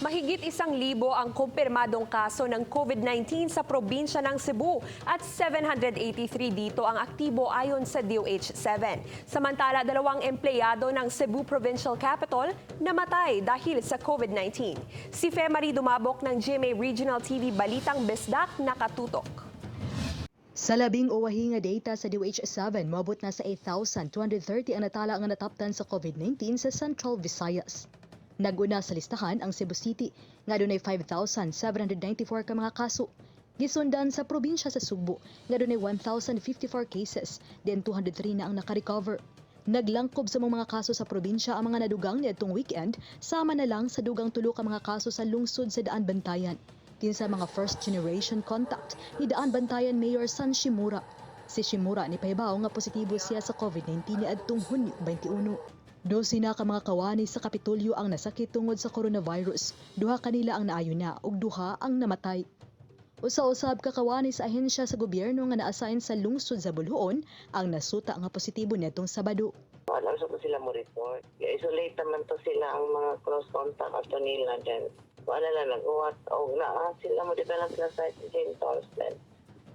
Mahigit 1,000 ang kumpirmadong kaso ng COVID-19 sa probinsya ng Cebu at 783 dito ang aktibo ayon sa DOH-7. Samantala, dalawang empleyado ng Cebu Provincial Capitol namatay dahil sa COVID-19. Si Fe Marie Dumabok ng GMA Regional TV Balitang Bisdak, nakatutok. Sa labing uwahi nga data sa DOH-7, moabot na sa 8,230 ang natala nga nataptan sa COVID-19 sa Central Visayas. Naguna sa listahan ang Cebu City, nga dunay 5,794 ka mga kaso. Gisundan sa probinsya sa Sugbo, nga dunay 1,054 cases, then 203 na ang nakarecover. Naglangkob sa mga kaso sa probinsya ang mga nadugang niadtong weekend, sama na lang sa dugang tulo ka mga kaso sa lungsod sa Daan Bantayan. Kinsa mga first generation contact ni Daan Bantayan Mayor San Shimura. Si Shimura nipahibaw nga positibo siya sa COVID-19 niadtong Hunyo 21. 12 na ka mga kawani sa Kapitolyo ang nasakit tungod sa coronavirus. Duha kanila ang naayo na ug duha ang namatay. Usa-usab ka kawani sa ahensya sa gobyerno nga na-assign sa lungsod sa Boljoon ang nasuta nga positibo nitong Sabado. Wala sa ko sila mo report. I-isolate naman to sila ang mga close contact ato nila, then wala lang nag-uwat og naa sila mo develop sila sa symptoms, then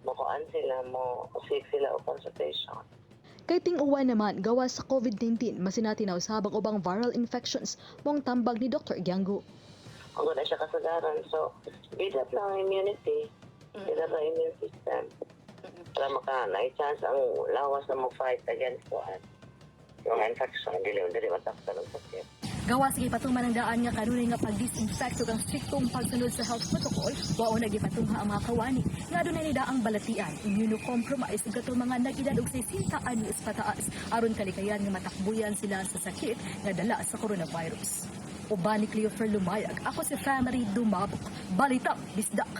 mokuan sila, mo seek sila og consultation. Kay ting-uwan naman gawas sa COVID-19, masinati na usab ang ubang viral infections, maong tambag ni Dr. Gyanggo. Kung wala siya kasagaran, so build up lang ang immunity. Build up ang immune system. Para maka na chance ang lawas na mo fight against kuan. Yung infection, dili dili matakpan og sakit. Gawas sa gipatuman ang daan nga kanunay nga pag-disinfect ug ang striktong pagsunod sa health protocol, wao na gipatungha ang mga kawani nga adunay nidaang balatian, immunocompromised ug katong mga nag-edad og 60 anyos pataas aron kalikayan nga matakbuyan sila sa sakit nga dala sa coronavirus. Uban ni Cleofer Lumayag, ako si Family Dumabok. Balita, Bisdak.